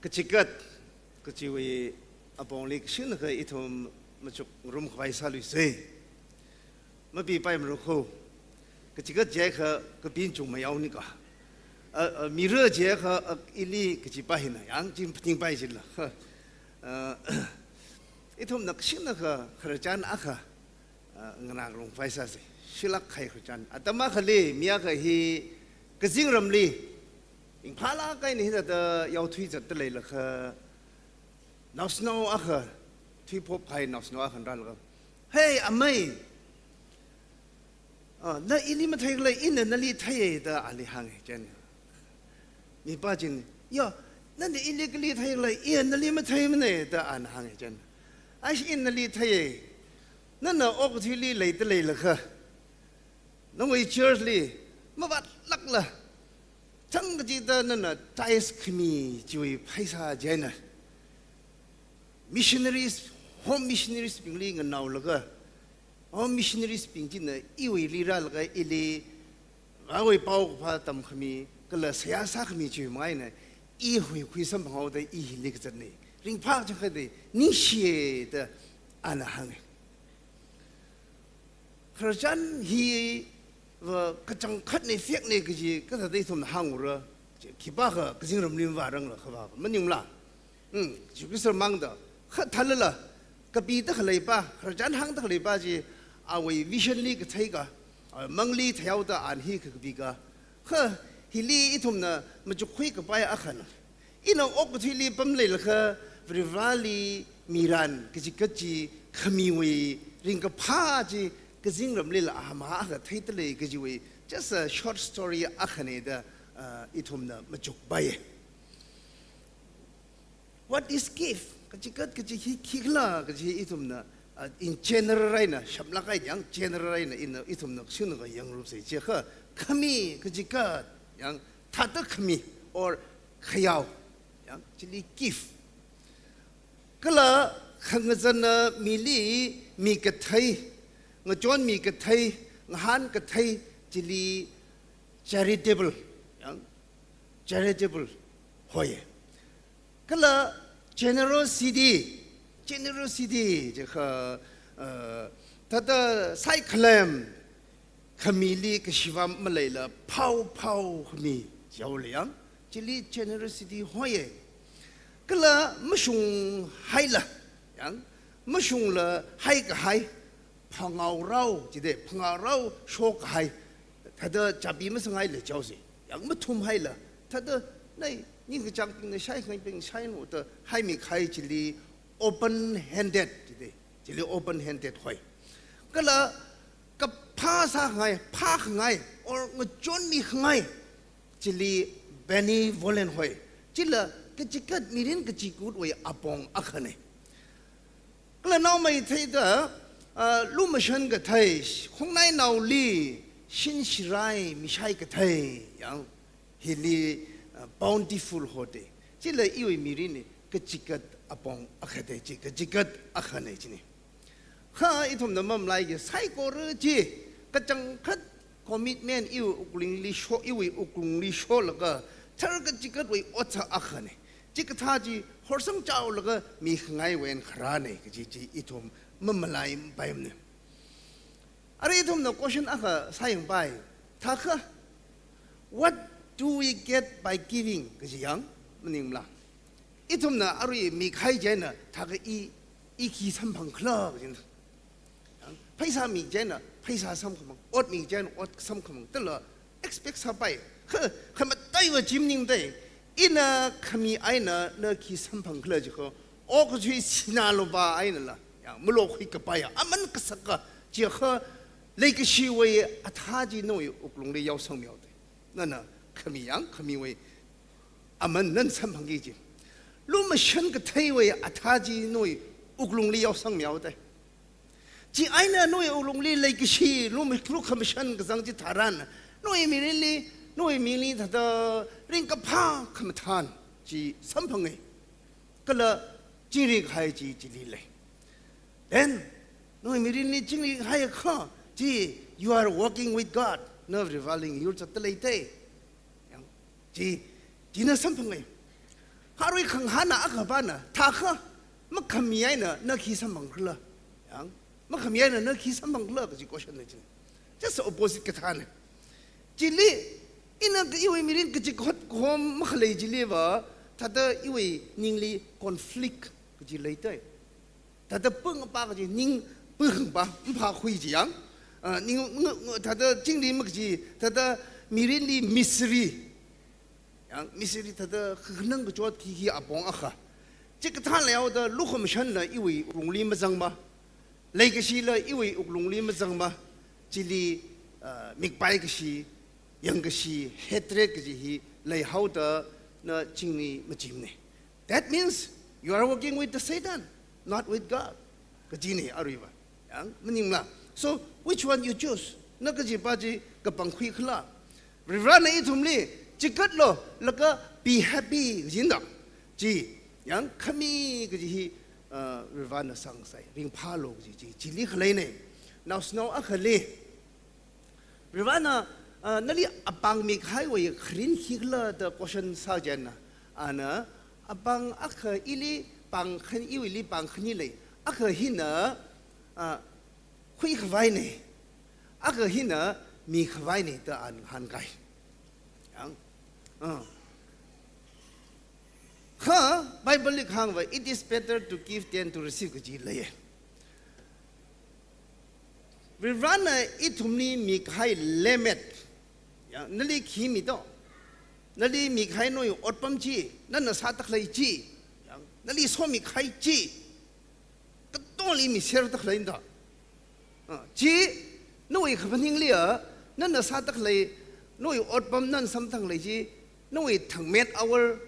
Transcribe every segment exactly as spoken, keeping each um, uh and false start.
Kachigat, kachiwui apongli kashinakha ithum machukngarum khavai sāluisei. Mapipai marukho. Kachigat jiakha kapin chungmei yaonika. A, a, mira jiakha, a, ili kachipa hina, yang jin phatingpai jila. A, ithumna kashinakha khararchan akha, a, nganāngarumpai sāsei. Shilak khai khararchan. Atam akhali, mi akha hi kazingramli ringphālāk eina hithāda yaothui zatda leilakha, naoshinao akha, thuiphop kahai naoshinao akhana rālaga, "Hey, amei! Ah, na ili matheikhala, ina nali theiya," da ali hānga chieina. Mipa china, "Ya, nana ili kali theikhala, iya nali matheimana," da ana hānga chieina. "Aish, ina nali theiya. Nana okathuili leida leilakha, nawui church li mavātlākla, thang kachida nana tithes khami chiwui pheisā chieina missionaries, home missionaries bingli nganaolaga, home missionaries bing china iwuili rālaga ili Varewui paokaphā tamkhami kala seihā sākhami chiwui manga eina i huikhui samphanghaoda i hili kazatna. Ringphā chakha da ningshiya," da ana hānga. Khararchan hiva kachangkhatna, fake na kaji kathāda ithumna hāngra. Khipākha kazingramli mavāranglakha va maningla. Hmm, Jesu Khrista mangda kha thalala kapida khaleipa, khararchan hāngda khaleipa chi awui vision li katheika, a, mangli theihaoda ana hi kakapika. Kha hili ithumna machukkhui kapai akhana, ina okathuili pam leilakha Varivarali miran kachigat chi khamiwui ringkaphā chi kazingramlila amahā akha theida lei kajiwui just a short story akhana da, ah, ithumna machukpai. What is gift? Kachigat kaji hi khikhala kaji ithumna, ah, in general eina, shamlāk eina yang general eina ina ithumna shinakha yangngarumsei. Chiakha khami, kachigat, yang thāda khami or khayao, yang chili gift. Kala khangazana mili mi kathei, ngachonmi kathei, ngahān kathei, chili charitable, yang charitable hoi. Kala generosity, generosity jiakha, uh, thāda saikhalem khamili kashivam maleila phao phao khami jihaole yang, chili generosity hoi. Kala mashunghaila, yang mashungla haikahai, phangaorao, chida phangaorao shokahai, thāda chapi masangaila jihaosei. Yang mathumhaila, thāda nai ningkachāngbingna shaikhangaibing shainu da haimi kahai chili open handed, chida, chili open handed hoi. Kala kaphā sākhangai, phākhangai, or ngachonmi khangai, chili benevolent hoi. Chila kachigat mirin kachikutwui apong akhana. Kala naomei theida, ah, lumashan kathei, khongnainaoli shinshirai mishai kathei, yang hili, ah, bountiful hoda. Chila iwui mirinli kachigat apong akhada chi, kachigat akhana china. Kha ithumna mamalaiki saikora chi, kachangkhat commitment iwui wuklungli sho, iwui wuklungli sholaga, thar kachigatwui otsak akhana. Chikathā chi horsangchaolaga mikhangaiwui eina kharāna kaji chi ithum mamalaipaimana. Arui ithumna question akha sāyangpai. Thākha, what do we get by giving? Kaji yang maningla. Ithumna arui mikahai chieina, thākha i, i khi samphangkhala kajina. Pheisā mi chieina pheisā samkhamang, ot mi chieina ot samkhamang, tala expect sāpai. Kha, khamataiva chi maningda, ina khami eina na khi samphangkhala jiakha, okathui sinā lupā einala, ya, malokhui kapai ya, aman kasaka jiakha, leikashiwui athā chi nawui wuklungli yaosangmihaoda. Nana khami yang, khamiwui aman nana samphangki chi. Lumashan katheiwui athā chi nawui wuklungli yaosangmihaoda. Chi eina nawui wuklungli leikashi, luma, lukhamashan kazang chitharan, nawui mirinli, nawui mirinli thāda ringkaphā khamathān chi samphanga. Kala chingri kahai chi chili lei. Then, nawui mirinli chingri kahaiakha, chi, you are walking with God. Na Varivarali ngayur zatda leida. Yang, chi, china samphanga. Kha arui khangahāna akhapana, thākha, makhami eina na khi samphangkhala. Yang, makhami eina na khi samphangkhala kaji question na china. Just opposite kathāna. Chili, ina ka iwui mirin kachikathā khom makhalei chiliva, thāda iwui ningli conflict kaji leitai. Thāda pungapa kaji, ning pungpa, mphākhui chi yang. Ah, ning, ngu, ngu, thāda chingri makaji, thāda mirinli misery. Yang misery thāda kakhanang kachot khikhi apong akha. Chikathā leihaoda lukhamashanla iwui wuklungli mazangma. Leikashila iwui wuklungli mazangma. Chili, ah, mikpai kashi, yangkashi, hatred kaji hi leihaoda na chingri machimna. That means you are working with the Satan, not with God. Kajina aruiva. Yang, maningla. So, which one you choose? Na kajipa chi kapangkhuikhala. Varivarana ithumli, chikatlo, laga be happy, kajina. Chi, yang khami kaji hi, uh, Varivarana sāngasai, ringphālo kaji chi, chili khaleina. Naoshinao akhali, Varivarana, ah, nali apāng mikahaiwui kharin khikhala da question sā china. Ana, apāng akha ili pāng khan, iwuili pāng khani lei. Akha hina, ah, khuikhavaina. Akha hina mikhavaina da ana hāngkahai. Yang, ah. Kha, Bible li kahāngva, "It is better to give than to receive," kaji lei. Varivarana ithumli mikahai lemmet. Yang, nali khi mito. Nali mikahai nawui otpam chi, nana sāda khalei chi. Yang, nali somikahai chi. Katongali miserda khalei da. Ah, chi, nawui kaphaningliya, nana sāda khalei, nawui otpam nana samphang khalei chi, nawui thangmet awor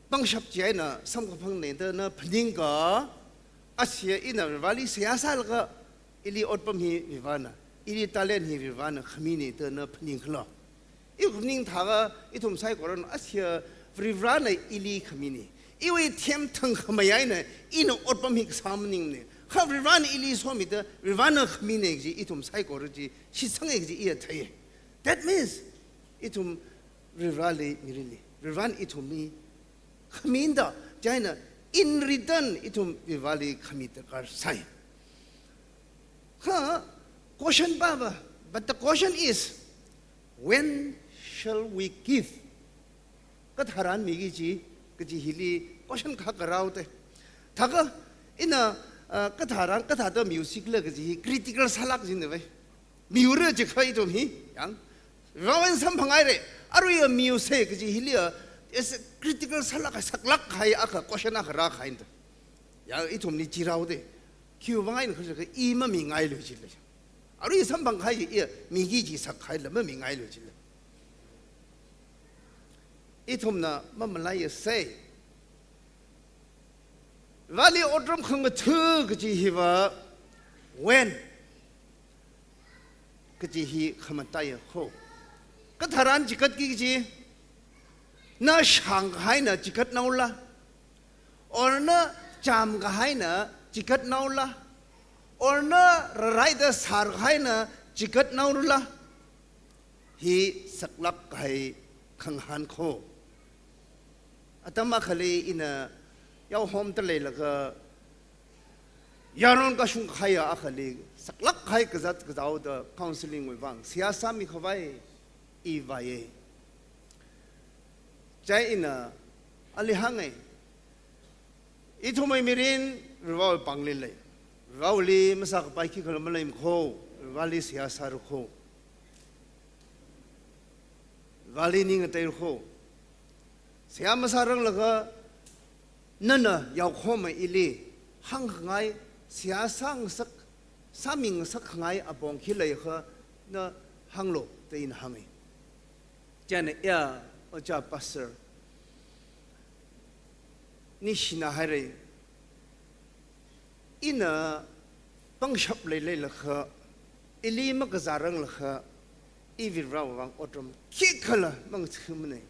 pangshap chieina samkaphangna da na phaningakha, ashiya ina Varivarali seihā sālaga, ili otpam hi Varivarana, ili talent hi Varivarana khamina da na phaningkhala. Iwui kaphaning thākha, ithum saikorana, ashiya Varivarana ili khamina. Iwui themthang khamei eina, ina otpam hi kasā maningmana. Kha Varivarana ili somida, Varivarana khamina kaji, ithum saikora chi, shitsanga kaji iya thei. That means, ithum Varivarali mirinli, Varivarana ithumli khamina da, chieina, in return, ithum Varivarali khami darkar sai. Kha, question pava, but the question is, when shall we give? Katharan miki kaji, kaji hili question kha kharao te. Thākha, ina, ah, katharan, kathāda miusikhala kaji hi critical sālāk jina vai. Miura jiakha ithum hi, yang. Rawan samphanghaira, aruiya miusa kaji hiliya, is critical sālāk, saklāk kahai akha, question akha rākahaina da. Yang ithumli chirao te. Khiwuivang eina khala jiakha i mamingailui jilei. Arui samphangkahai chi iya, miki chi sakhaila mamingailui jilei. Ithumna mamalaiya sai. Varivarali otram khangatha kaji hiva, when kaji hi khamataiya kho. Katharan chikatki kaji, na shāngkahaina chikatnaola, or na chāmkahaina chikatnaola, or na raraida sārkahaina chikatnaola, hi saklāk kahai khangahān kho. Atam akhali ina yaohomda leilaga, yaron kashung kahaiya akhali, saklāk kahai kazāt kazaoda counseling wuivang, seihā sāmikhavai i vāya. Chieina, ali hānga, ithumwui mirin, Varivarawui pāngli lei. Varivarawuili masākapai khikhala maleimana kho, Varivarali seihā sāra kho. Varivarali ning ngateira kho. Seihā masāranglaga, nana yaokhoma ili hāngkhangai, seihā sāngasak, sāmingasak khangai apong khi leiakha na hānglu da ina hānga. Chieina iya, ojā pastor, nishina haira, ina pangshap leileilakha, ili makazāranglakha, i Varivarawui vang otram khikhala mangathāmana.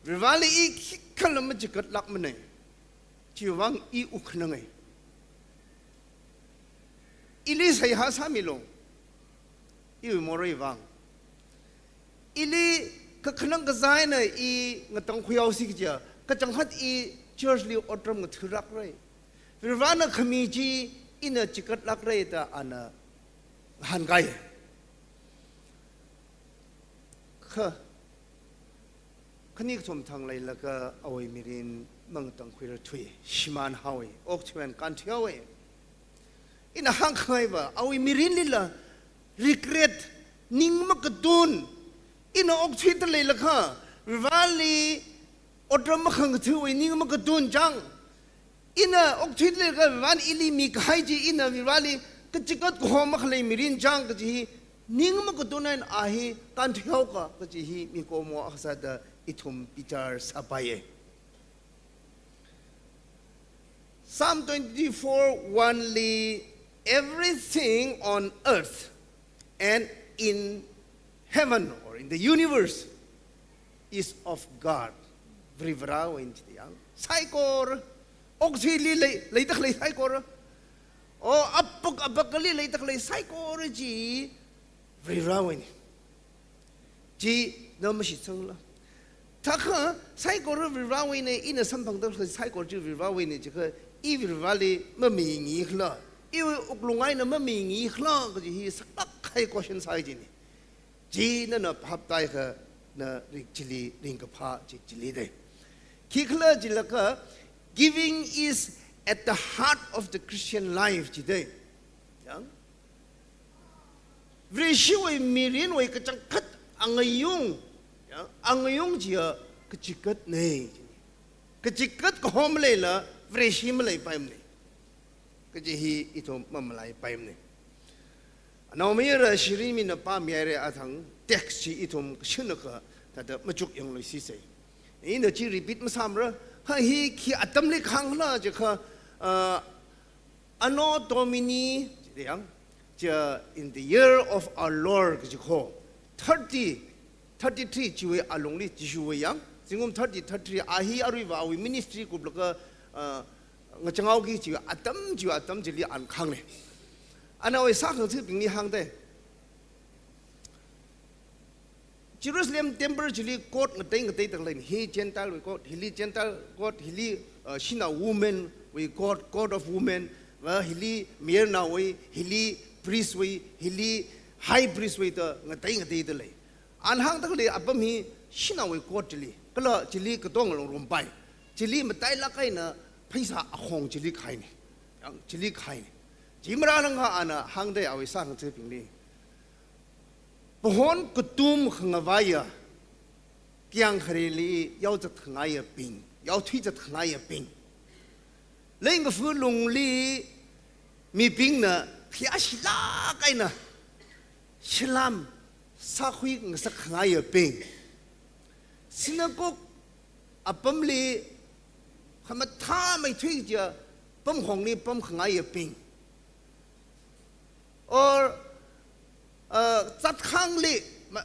Varivarali i khikhala machikatlākmana. Chiwuivang i wukkhananga. Ili seihā sāmilu. Iwui moreiwui vang. Ili kakhanang kazā eina i ngatangkhuihaosi kajiya, Kachangkhat i church li otram ngathuilākra. Varivarana khami chi ina chigatlākra da ana ngahānkai. Kha, khani kathum thang leilaga awui mirin mangatangkhuira thui, shimānhaowa, okthuiwui eina kānthuihaowa. Ina hāngkhangaiva, awui mirinlila regret, ning makatun, ina okthuida leilakha, Varivarali otram makhangathuiwui ning makatun chang, ina okthuida leilakha Varivarana ili mikahai chi, ina Varivarali kachigat kahom makhalei mirin chang kaji hi, ning makatun eina a hi kānthuihaoka kaji hi mikumo akha sāda ithum bichar sāpaiya. Psalm twenty-four one li, "Everything on earth and in heaven or in the universe is of God." Varivarawui eina chida yang. Saikora, okathuili lei, leida khalei saikora, o apuk apakali leida khalei saikora chi Varivarawui eina. Chi na mashitsangla. Thākha, saikora Varivarawui eina, ina samphangda saikora chi Varivarawui eina, chikha i Varivarali mamingikhala, iwui wuklung eina mamingikhala kaji hi saklāk kahai question sāi jina. Chi nana phaptāhaiakha na rik chili, ringkaphā chi chili dei. Khikhala jilakha, giving is at the heart of the Christian life chi dei. Yang? Vareshiwui mirinwui kachangkhat angayung, ya, angayung chiya kachigatna. Kachigat kahom leila Vareshi maleipaimana kaji hi ithum mamalaipaimana. Anaomayara Shirinmina pāmihaira athang text chi ithum kashinakha thāda machuk yangluisisa. Ina chi repeat masāmara, ha hi khi atamli kahāngkhala jikha, ah, Anno Domini, yang, ja, in the year of our Lord, kaji kho, thirty, thirty-three chiwui alungli Jishuwui yang, zingkum thirty, thirty-three, a hi aruiva awui ministry kuplaga, ah, ngachanghaoki chiwui atam, chiwui atam chili ana kahāngna. Ana awui sākhangatha̱bingli hāngda. Jerusalem temple chili court ngatei ngateida leina, hi Gentile wui court, hili Gentile court, hili, uh, shanao women wui court, court of women, va hili mayarnaowui, hili priest wui, hili high priest wui da ngatei ngateida lei. Ana hāngda khalei apam hi shanaowui court chili, kala chili katonga longrumpai. Chili matailāk eina pheisā akhong chili khaina. Yang chili khaina. Chi marālāngkha ana hāngda awui sākhangatha̱bingli. Pahon katum khangavaiya, kayāng khareli yaozat khangaiyabing, yaothuizat khangaiyabing. Leingafu lungli mibingna khayāshilāk eina shalam sākhui ngasak khangaiyabing. Synagogue apamli khamathā maithui kajiya pamkhongli pam khangaiyabing. Or, uh, zatkhangli ma-,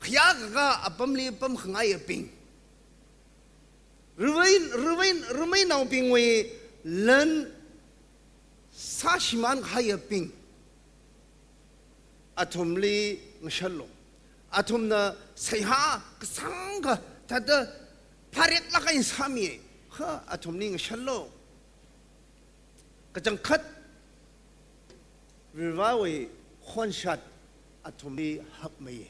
khayākakā apamli pam khangaiyabing. Ruvai, ruvai, rumeinaobingwui lan sāshimān kahaiyabing. Athumli ngashanlu. Athumna seihā kasāngkha thāda phareklāk eina sāmi. Kha athumli ngashanlu. Kachangkhat Varivarawui khonshat athumli hakmei,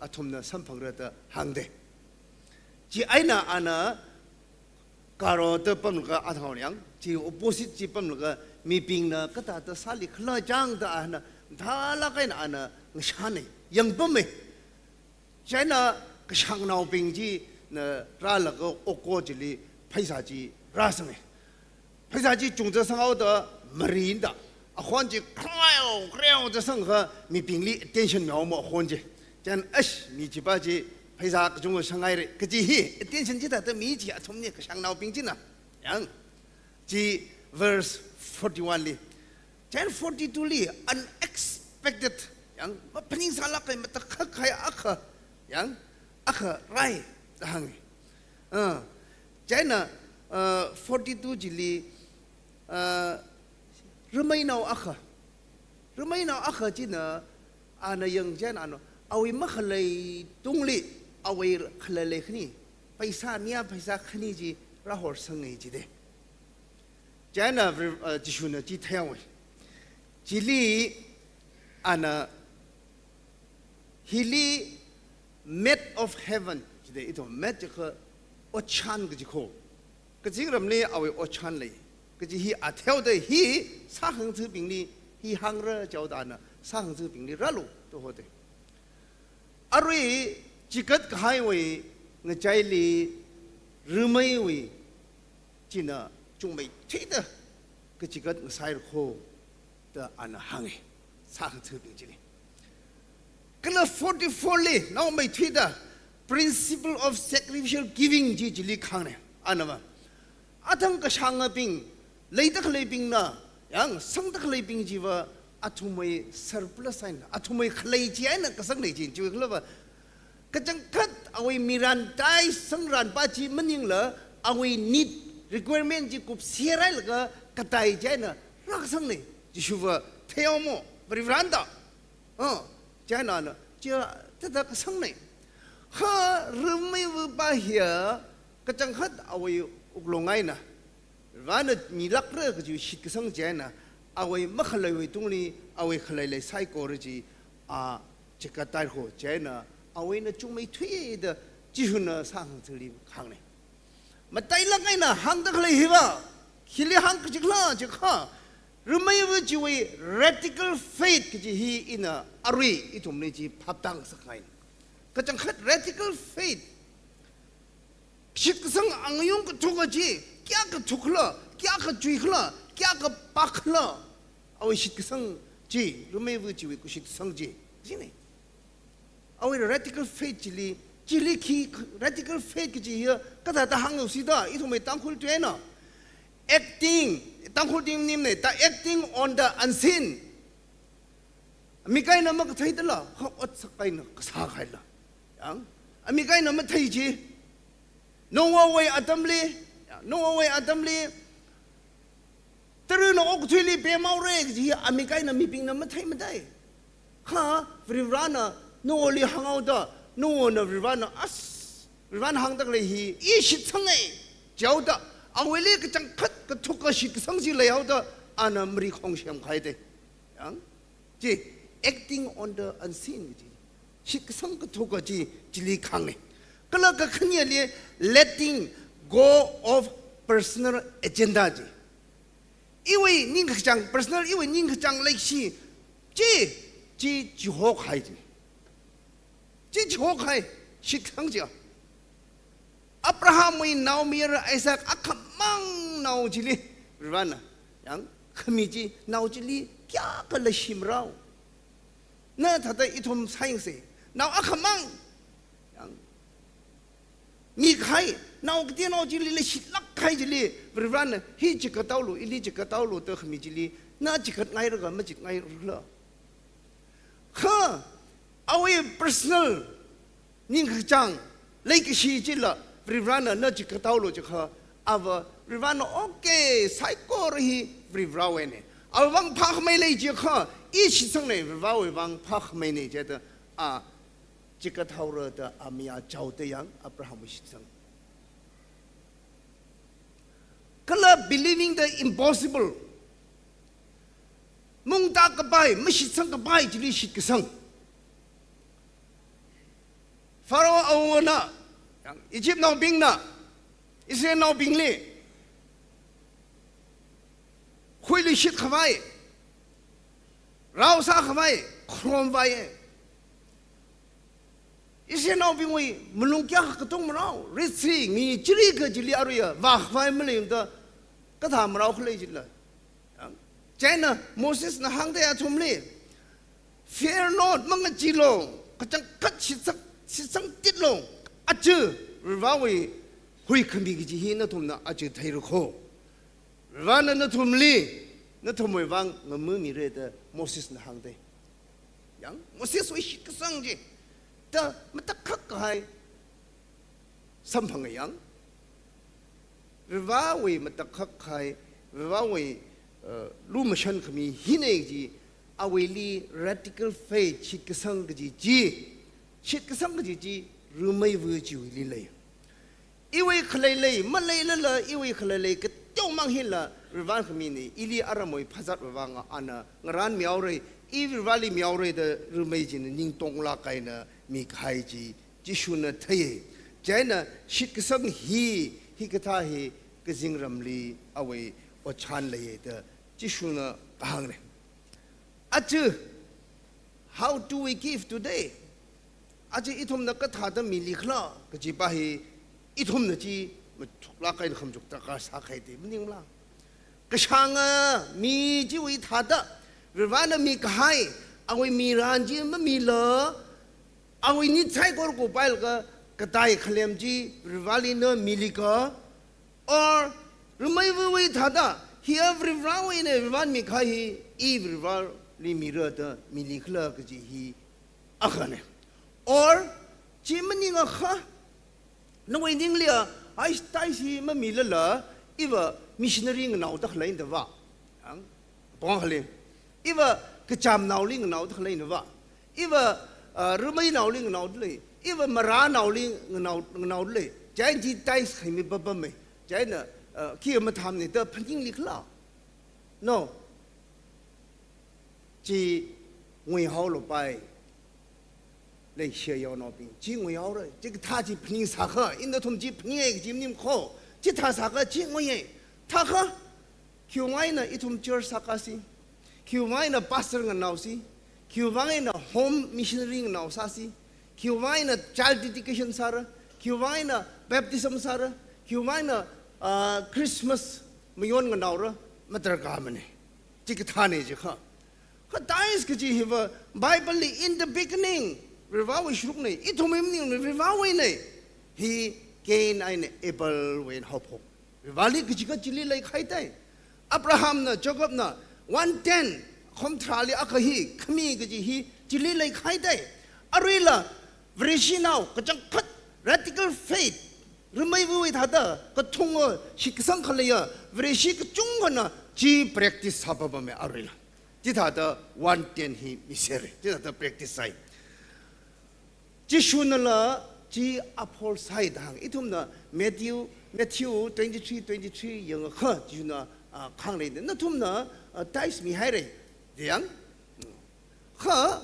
athumna samphangra da hāngda. Chieina ana karo da pamlaga athang yang, chi opposite chi pamlaga mibingna kathāda sālikhala chang da ana, thālāk eina ana ngashana, yangpama. Chieina kashāngnaobing china rālaga oko chili pheisā chi rāsanga. Pheisā chi chungda sanghaoda marinda. Akhon chi khreo, khreo da sangkha mibingli attention mihaoma akhon chi. Chieina ash mi chipa chi pheisā kachungkha shānghaira kaji hi attention chithāda mi chi athumna kashāngnaobing china. Yang chi verse forty-one li. Chieina forty-two li unexpected, yang maphaningsālāk kahai matakhak kahai akha, yang akha rāi da hānga. Ah, chieina, ah, forty-two chili, ah, rumeinao akha. Rumeinao akha china ana yang chieina ana awui makhalei tungli awui khalei khani paisa, niya paisa khani chi rāhorsangei jide. Chieina Vari-, uh, Jishuna chi theihaowe. Chili ana hili maid of heaven, jide ithum maid jiakha otchan kaji kho. Kazingramli awui otchan lei. Kaji hi a theihaoda hi sākhangatha̱bingli hi hāngra jihaoda ana sākhangatha̱bingli rālu da hode. Arui chikat kahaiwui ngachaili rameiwui china chungmeithuida kachikat ngasāira kho da ana hānge, sākhangatha̱bing chili. Kala forty-four li naomeithuida principle of sacrificial giving chi chili kahāngne. Anava, athang kashāngabing, leida khaleibingna, yang sangda khaleibing chiva athumwui surplus eina, athumwui khalei chi eina kasangnei chi, chiwui khalava kachangkhat awui mirantai sangranpa chi maningla, awui need, requirement chi kupserhailaga katai chi eina rākasangnei. Jishuva theihaomo, Varivarana da. Ah, chieina ana, chi thāda kasangnei. Kha rameiva̱pa hiya kachangkhat awui wuklung eina, Varena milākra kaji shitkasang chieina, awui makhaleiwui tungli, awui khaleili saikora chi, a, chikathaira kho chieina, awuina chungmeithuida Jishuna sākhangatha̱li hāngne. Matailāk eina hāngda khalei hiva, hili hāng kachikla jiakha, rameiva̱ chiwui radical faith kaji hi ina arui ithumli chi phaptāngasakngai. Kachangkhat radical faith, shitkasang angayung kathuka chi, kayākha thukkhala, kayākha chuikhala, kayākha pakkhala, awui shitkasang chi, rameiva̱ chiwui kashitkasang chi, jine. Awui radical faith chili, chili khi radical faith kaji hiya kathāda hānghaosi da, ithumwui Tangkhul tui eina. Acting, Tangkhul tui maningmane, ta acting on the unseen. Amik eina makatheidala, kha otsak eina kasā kahaila. Yang, amik eina mathei chi. Noahwui atamli, ya, Noahwui atamli, tarana okathuili pemhaora kaji hi amik eina mibingna matheimadei. Kha Varivarana Noahli hānghaoda, Noahna Varivarana, as, Varivarana hāngda khalei hi, i shitsangei jihaoda, awuili kachangkhat kathuka shitkasang chi leihaoda, ana marikhong semkahai de. Yang, chi, acting on the unseen chi. Shitkasang kathuka chi, chili kahāngne. Kala kakhaneli letting go of personal agenda chi. Iwui ningkachāng, personal iwui ningkachāng leikashi chi, chi, chihokhai chi. Chi chihokhai, shitkasang chi. Abrahamwui naomayara Isaac akhamang nao chili, Varivarana, yang khami chi nao chili kayākha leishimrao. Na thāda ithum sāyangse, nao akhamang, yang mikahai, nao kateonao chili leishilākkahai chili, Varivarana hi chikathaolu, ili chikathaolu da khami chili, na chikatngaira kha machikatngairala. Kha, awui personal ningkachāng leikashi chila, Varivarana na chikathaolu jiakha, ava Varivarana okay, saikora hi Varivarawuine. Awui vang phākhamei lei jiakha, i shitsangne, Varivarawui vang phākhameine jida, a chikathaora da a mayā chaoda yang Abrahamwui shitsang. Kala believing the impossible. Mungta kapai, mashitsang kapai chili shitkasang. Pharaoh awungana, yang Egyptnaobingna, Israelnaobingli, huili shitkhavai, rao sākhavai, kharomvai. Israelnaobingwui malung kayākha katung marao, Red Sea, mi chili kachili aruiya, vākhavai maleimada, kathā marao khalei chila. Chieina Mosesna hāngda athumli, "Fear not, mangacheealu, kachangkhat shitsang, shitsangtitlu, aja, Varivarawui huikhami kaji hi nathumna aja theira kho. Varivarana nathumli, nathumwui vang ngamamira" da Mosesna hāngda. Yang Moseswui shitkasang chi, ta matakhak kahai samphanga yang. Varivarawui matakhak kahai, Varivarawui, uh, lumashan khami hine kaji, awuili radical faith, shitkasang kaji chi, shitkasang kaji chi, rameiva̱ chiwuili lei. khaleilei, maleilala iwui khaleilei kateomang hila Varivarana khamina, ili aramwui phazat Varivarana ana ngarānmihaora, i Varivarali mihaora da ramei china ning tonglāk eina mikahai chi Jishuna theiya. Chieina shitkasang hi, hikathā hi kazingramli awui otchan leiya da Jishuna kahāngna. Aja, how do we give today? Aja ithumna kathāda milikhala kajipa hi ithumna chi mathuklāk eina khamachuk darkar sākahai da maningla? Kashanga mi chiwui thāda Varivarana mikahai awui miran chi mamila, awui nit saikora kupailaga katai khalem chi Varivarali na milika, or rameiwui thāda hi Varivarawuina, Varivarana mikahai hi i Varivarali mira da milikhala kaji hi akhana. Or chi maningakha, nawui ningliya, ai, tithes hi mamilala iva missionary nganaoda khaleina va. Ang, pong khale. Iva kachamnaoli nganaoda khaleina va. Iva, ah, rameinaoli nganaoda lei. Iva marānaoli nganao, nganaoda lei. Chieina chi tithes khaimi papamei. Chieina, ah, khi mathāmana da phaninglikhala? No. Chi nguihaolu pai. Leishiya yaonaobing, chi nguihaora, chikathā chi phaningsākha, ina nathum chi phaninga kaji maning kho, chithā sākha chi nguiya. Thākha, khiwuivang eina ithum church sākasi, khiwuivang eina pastor nganaosi, khiwuivang eina home missionary nganaosāsi, khiwuivang eina child dedication sāra, khiwuivang eina baptism sāra, khiwuivang eina, ah, Christmas mayon nganaora, madarkarmana. Chikathāna jiakha. Kha tithes kaji hiva Bible li in the beginning, Varivarawui sharukna, ithumwui maningmana, Varivarawuina. Hi Cain eina Abel wui eina haophok. Varivarali kachikha chili leikahai dei. Abrahamna, Jacobna, one tenth, khomtharāli akha hi khami kaji hi chili leikahai dei. Aruila, Vareshinao kachangkhat, radical faith, rameiwui thāda kathunga shitkasang khaleiya Vareshi kachungkhana chi practice sāpapama aruila. Chithāda one tenth hi misera. Chithāda practice sāi. Jishunala chi uphold sāi da hānga. Ithumna Matthew, Matthew twenty-three twenty-three yangakha Jishuna, ah, kahāng leida. Nathumna, ah, tithes mihaira da hānga. Kha,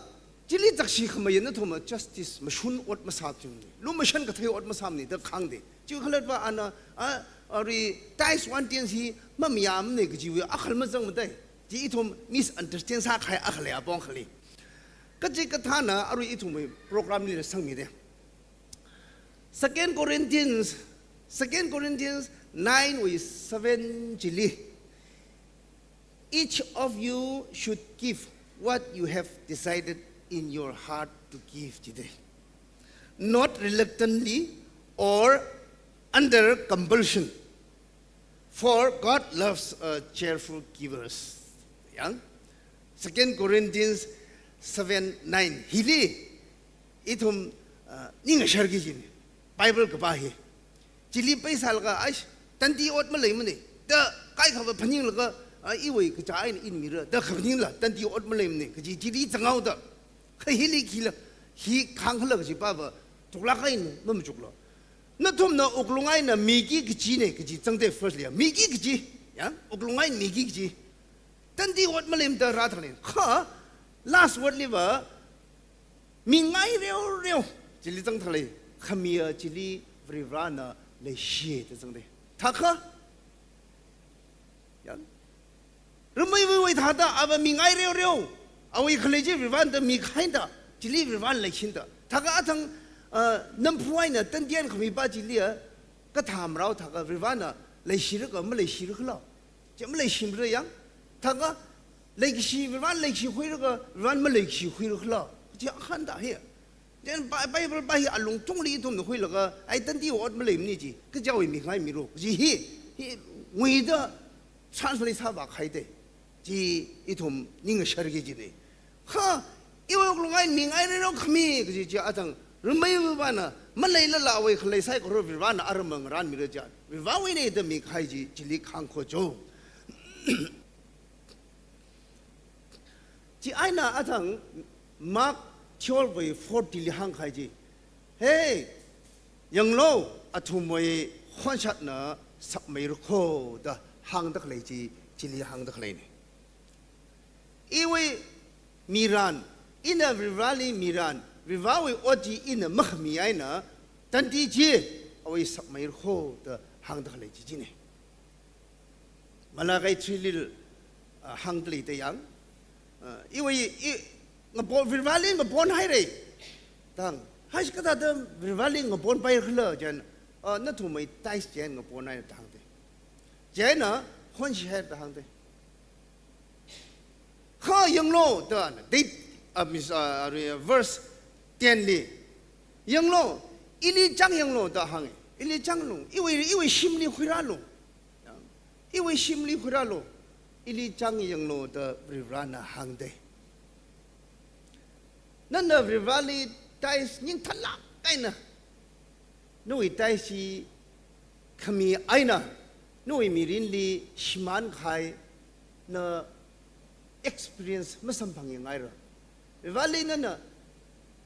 chili zakshi khamei nathumna justice mashun ot masāthing, lumashan kathei ot masāmana da kahāng dei. Chiwui khalatta ana, a, arui tithes one tenth hi mamayāmana kajiwui akhal mazangmana dei. Chi ithum misunderstand sākahai akhal ya pong khali. Kachikathāna arui ithumwui program lila sangmida. Second Corinthians, Second Corinthians nine wui seven chili. Each of you should give what you have decided in your heart to give today, not reluctantly or under compulsion, for God loves a cheerful givers. Yang, Second Corinthians seven nine. Hili ithum, uh, ning ngasharki kajina. Bible kapā hi. Chili paisālaga, ai, tandi ot maleimana da kaikhava phaninglaga, a, iwui kachā eina ina mira da kha phaningla, tandi ot maleimana kaji chili zanghaoda. Kha hili khila, hi kahāng khala kajipava thuklāk eina mamachukla. Nathumna wuklung eina miki kajina kaji zangda first liya. Miki kaji, ya, wuklung eina miki kaji. Tandi ot maleimada rāthang lei. Kha, last word liva, mingai reoreo chili zangthang lei, khamiya chili Varivarana leishiya da zangda. Thākha, ya, rameiwui thāda ava mingai reoreo, awui khalei chi Varivarana mikahai da, chili Varivarana leishina da. Thākha athang, ah, namphu eina tandi eina khamipa chiliya, kathā marao thākha Varivarana leishira kha maleishira khala. Chi maleishimara yang. Thākha leikashi, Varivarana leikashi khuira kha, Varivarana maleikashi khuira khala. Chi akhana da hi. Then Bi-, Bible pa hi alungthungli ithumna khuilaga, ai tandi ot maleimana chi. Kajiwui mingai miro. Chi hi, hi nguida translate sāvākahai dei. Chi ithum ning ngasharki kajina. Kha, iwui wuklung eina mingai reoreo khami kaji chi athang, rameiwui vāna, maleilala awui khalei saikora Varivarana aram ngarānmira chi. Varivarawuina da mikahai chi, chili kahāng kho jo. Chieina athang Mark twelve wui forty li hāngkahai chi. Hey, yanglu, athumwui khonshatna sakmeira kho da hāngda khalei chi, chili hāngda khaleina. Iwui miran, ina Varivarali miran, Varivarawui ot chi ina makhami eina, tandi chi, awui sakmeira kho da hāngda khalei chi china. Malachi three li, ah, hāngda leida yang, ah, iwui, i, ngapon, Varivarali ngapon haira. Da hānga, haishi kathāda Varivarali ngaponpaira khala chieina, ah, nathumwui tithes chieina ngapon haira da hānga. Chieina, khonshi haira da hānga. Kha yanglu da, date, uh, mis-, uh, re-, verse ten li. Yanglu, ili chang yanglu da hānga. Ili changlu, iwui, iwui shimli khuirālu. Iwui shimli khuirālu. Ili chang yanglu da Varivarana hānga. Nana Varivarali tithes ningthanlāk eina, nawui tithes chi khami eina, nawui mirinli shimānkahai na experience masamphang yangngaira. Varivarali nana,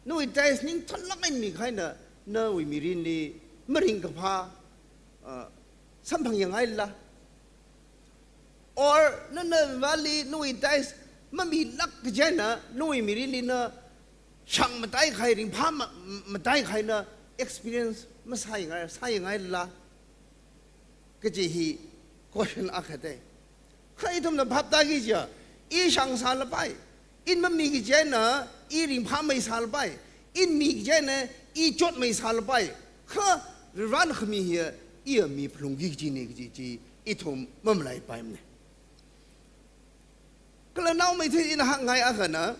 nawui tithes ningthanlāk eina mikahaina, nawui mirinli maringkaphā, ah, samphang yangngaila. Or nana Varivarali nawui tithes mamilāk kaji eina, nawui mirinli na shang mataikahai, ringphā ma-, mataikahai na experience masāyangngai, sāyangngaila kaji hi question akha da. Kha ithumna phap tāki kaja, i shang sālapai, ina mami kaji eina i ringphāmei sālapai, ina mi kaji eina i chotmei sālapai, kha Varivarana khami hiya iya miphalungki kajina kaji chi ithum mamalaipaimana. Kala naomeithui ina hāngngai akhana,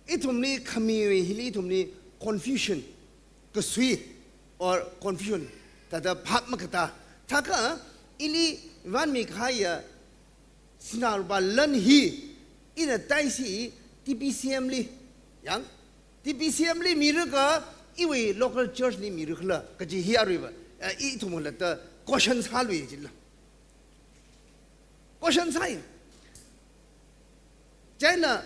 ithumli khamiwui hili ithumli confusion kasui or confusion thāda phap makatā. Thākha ili vanmi kahaiya sinā lupā lan hi ina tithes hi T B C M li, yang, T B C M li mira kha iwui local church li mira khala kaji hi aruiva, eh, ithum khalatta question sālui jila. Question sāi. Chieina,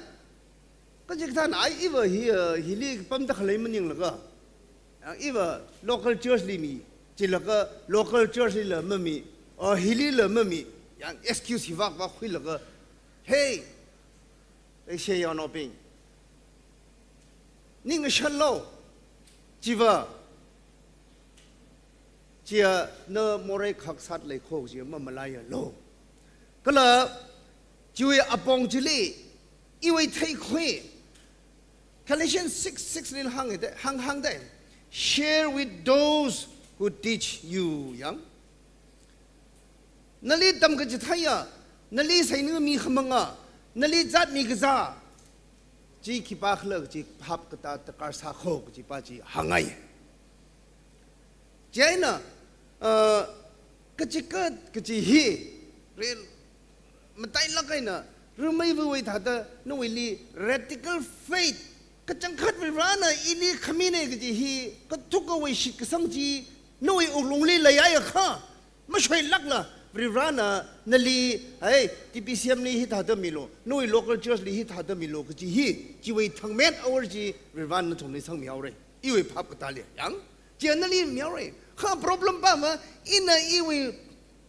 kachikathāna ai iva hi, uh, hili pamda khalei maninglaga, uh, iva local church li mi, chilaga local church lila mami, or hilila mami, yang excuse hi vak vak khuilaga, hey, leishiya yaonaobing, ning ngashanlu, chiva, chiya na morei khaksat lei kho chiya mamalaialu. Kala chiwui apong chili iwui theikhui, Galatians six six li hānga da, hāng, hānga da. Share with those who teach you, yang. Nali tamkachitheiya, nali seinami khamanga, nali zatmi kazā chi khipākhala kaji phap katā darkar sākho kajipa chi hāngngai. Chieina, uh, kachikat kaji hi, rel, matailāk eina, rāmeiva̱wui thāda nawuili radical faith, kachangkhat Varivarana ili khamina kaji hi kathukkawui shitkasang chi nawui wuklungli leiakha, mashoilākla Varivarana nali, hai, T B C M li hithāda milu, nawui local church li hithāda milu kaji hi, chiwui thangmet awor chi Varivarana nathumli sangmihaora. Iwui phap katāli, yang, chiya nali mihaora. Kha problem pa ma, ina iwui,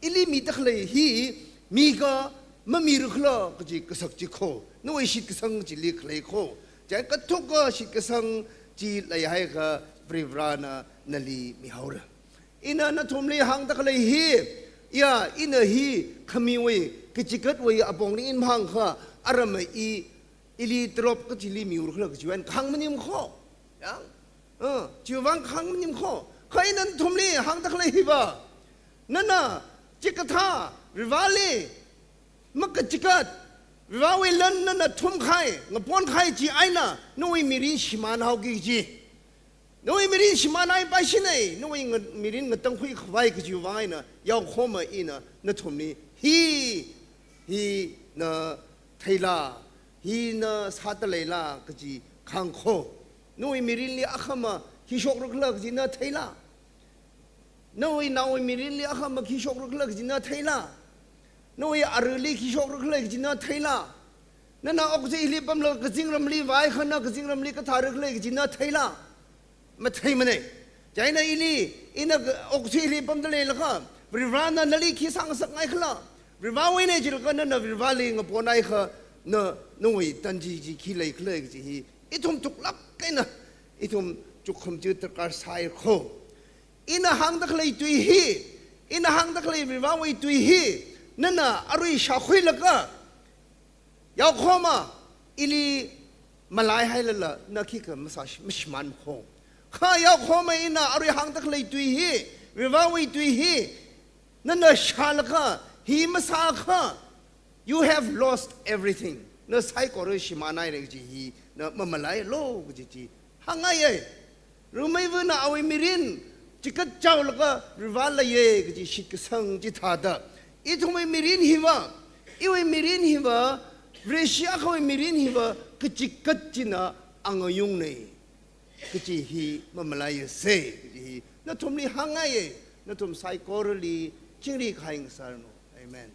ili mida khalei hi, mikha, mamira khala kaji kasak chi kho, nawui shitkasang chili khalei kho. Chieina kathukka shitkasang chi leihaiakha Varivarana nali mihaora. Ina nathumli hāngda khalei hi, ya, ina hi khamiwui, kachikatwui apongli ina hāngakha, aram i, ili tolop kachili miura khala kajiwui eina kahāng maning kho. Yang, uh, chiwui vang kahāng maning kho. Kha ina nathumli hāngda khalei hiva, nana chikathā Varivarali makachikat, Varivarawui lan nana thumkahai, ngaponkahai chi eina, nawui mirin shimānhaoki kaji. Nawui mirin shimānhaipaishina, nawui nga-, mirin ngatangkhui khavai kajiwui vang eina, yaokhoma ina nathumli, hi, hi na theila, hi na sāda leila kaji kahāng kho. Nawui mirinli akhama khi shokra khala kaji na theila. Nawui naowui mirinli akhama khi shokra khala kaji na theila. Nawui aruili khi shokra khala kaji na theila. Nana okathui hili pamlaga kazingramli vāakha na kazingramli kathāra khala kaji na theila. Matheimana. Chieina ili, ina okthuili pamda leilakha, Varivarana nali khi sāngasakngai khala. Varivarawui eina jilaga nana Varivarali ngaponhaiakha, na, nawui tanji chi khi leikhala kaji hi, ithum thuklāk eina, ithum chukhum chi darkar sāi kho. Ina hāngda khalei tui hi, ina hāngda khalei Varivarawui tui hi, nana arui shākhuilaga, yaokhoma ili malaihailala, na khikha masā, mashimān kho. Kha yaokhoma ina arui hāngda khalei tui hi, Varivarawui tui hi, nana shālaga, hi masāakha, you have lost everything. Na saikora shimānhaira kaji hi, na mamalailu kaji chi hāngngaiya. Rumeivana awui mirin chikatchaolaga Varivara leiya kaji shitkasang chithāda, ithumwui mirin hiva, iwui mirin hiva, Vareshi akhawui mirin hiva, kachikat china angayungna kaji hi mamalaiasa kaji hi nathumli hāngngaiya, nathum saikorali chingri kahai ngasāranu. Amen.